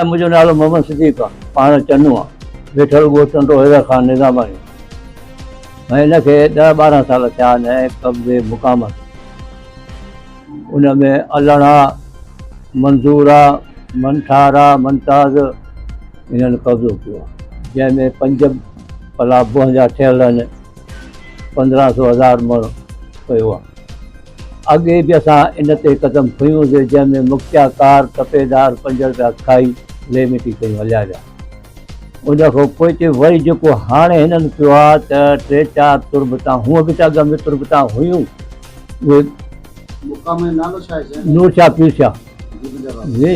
منهنجو نالو محمد صديق آ، پاڻ چنو آ، ويٺل ڳوٺ ٽنڊو حيدر خان نظاماڻي. ۽ ان کي ڏهه ٻارهن سال ٿيا آهن ۽ قبضي مقام تي ان ۾ علڻا، منظورا، منٺارا، ممتاز انهن قبضو ڪيو آهي جنهن ۾ پنج پلا بوهن جا ٺهيل آهن 15 سو هزار مڻ پيو آهي. اڳي به اسان ان تي قدم کنيوسي جنهن ۾ مختيارڪار تپيدار 5 رپيا کائي لي مٽي ڪيون هليا ويا. ان کان پوئتي وري جيڪو هاڻي هنن ڪيو آهي ته ٽي چار تربتان هونء به ته اڳ ۾ تربتان هيون اهي. مقام جو نالو ڇا آهي سائين؟ نور شاهه پير شاهه جي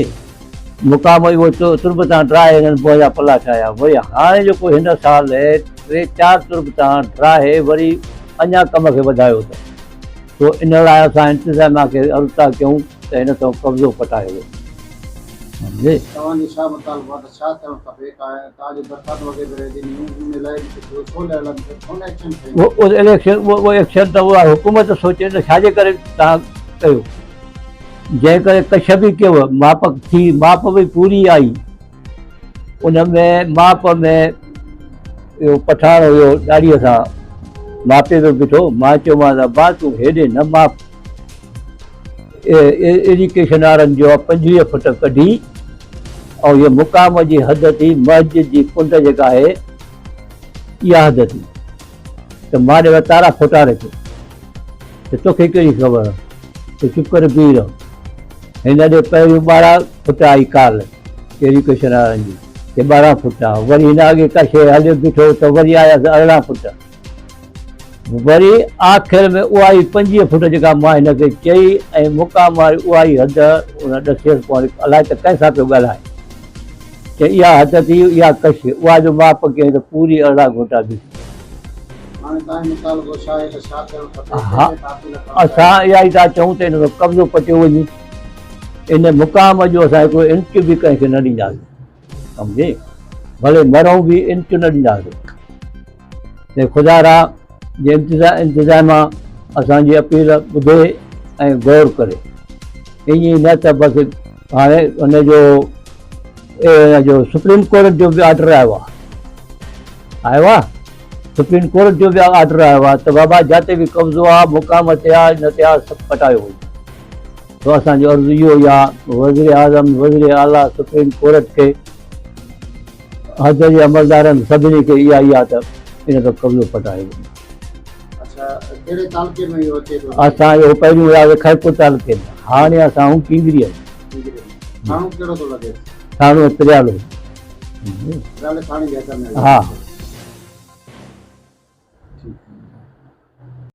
مقام اهو تربتان ڊاهي هنن بوهه جا پلا ٺاهيا وري هاڻي جيڪو هن سال ٽي چار تربتان ڊاهي وري اڃا ڪم کي وڌايو اٿن سو ان لاء اسان انتظاميا کي عرض ٿا ڪيون ته هن تان قبضو پٽايو وڃي. سمجهي. توهان جو ڇا مطالبو آهي ته ڇا ٿيڻ کپي توهان جو درخواست وغيره ڏنيون ان لاء به ڪجهه ڇو نه هلن ٿيون ڇو نه ايڪشن کنيو. اهو اليڪشن اهو ايڪشن ته اها حڪومت سوچي ته ڇا جي ڪري توهان ڪيو جنهن ڪري ڪش به ڪيو ماپ ٿي ماپ به پوري آئي ان ۾ ماپ ۾ اهو پٺاڻ هيو ڏاڙهيء سان ماپي پيو بيٺو مان چيومانس ابا تون هيڏي نه ماپ ايريگيشن وارن جو 25 فٽ ڪڍي ۽ هيء مقام جي حد ٿي مسجد جي ڪنڊ جيڪا آهي اها حد ٿي ته مان ڏي تارا ڦوٽا رکيو ته توکي ڪهڙي خبر تون چپ ڪري بيهي رهه هن ڏي پهريون 12 فٽ آئي ڪال ايريگيشن وارن جي ته 12 فٽ آ وري هن اڳي ڪا شيء هليو بيٺو ته وري آيس 18 فٽ وري آخر ۾ اها ئي 25 فٽ جيڪا مان هن کي چئي ۽ مقام واري اها ئي حد ان ڏسيس پوء هاڻي الائي ته ڪنهن سان پيو ڳالهائي چي اها حد ٿي اها ڪش اها جو ماپ ڪيائين ته پوري 18 گهوٽا بيٺي. هاڻي توهان جو مطالبو ڇا آهي ته ڇا ٿيڻ کپي ها ڪنهن کي اپيل ڪرڻ اسان چاهيو اها ئي ٿا چئون ته ان جو قبضو پٽيو وڃي ان مقام جو اسان هڪڙو انچ به ڪنهن کي نه ڏينداسين سمجهي ڀلي مرون به انچ نه ڏينداسين. ته خدا را جي انتظاميا اسان جي اپيل ٻڌي ۽ غور ڪري ائين نه ته بس هاڻي ان جو ان جو سپريم ڪورٽ جو به آرڊر آيو آهي آيو آهي سپريم ڪورٽ جو به آرڊر آيو آهي ته بابا جاتي به قبضو آهي مقام تي آهي ان تي آهي سڀ پٽايو وڃي تو اسان جو عرض اهو ئي آهي وزير اعظم وزير اعليٰ سپريم ڪورٽ کي حد جي عملدارن سڀني کي اها ئي آهي ته ان تي قبضو پٽايو وڃي. اڇا ڪهڙي تعلقي ۾ اهو اچي ٿو؟ اسان اهو پهريون هياسي خيرپور تعلقي ۾ هاڻي اسان آهيون ڪينگريء ۾. ڪينگريء ۾ ٿاڻو ڪهڙو ٿو لڳي؟ ٿاڻو پريالو. پريالي ٿاڻي جي حد ۾ ها.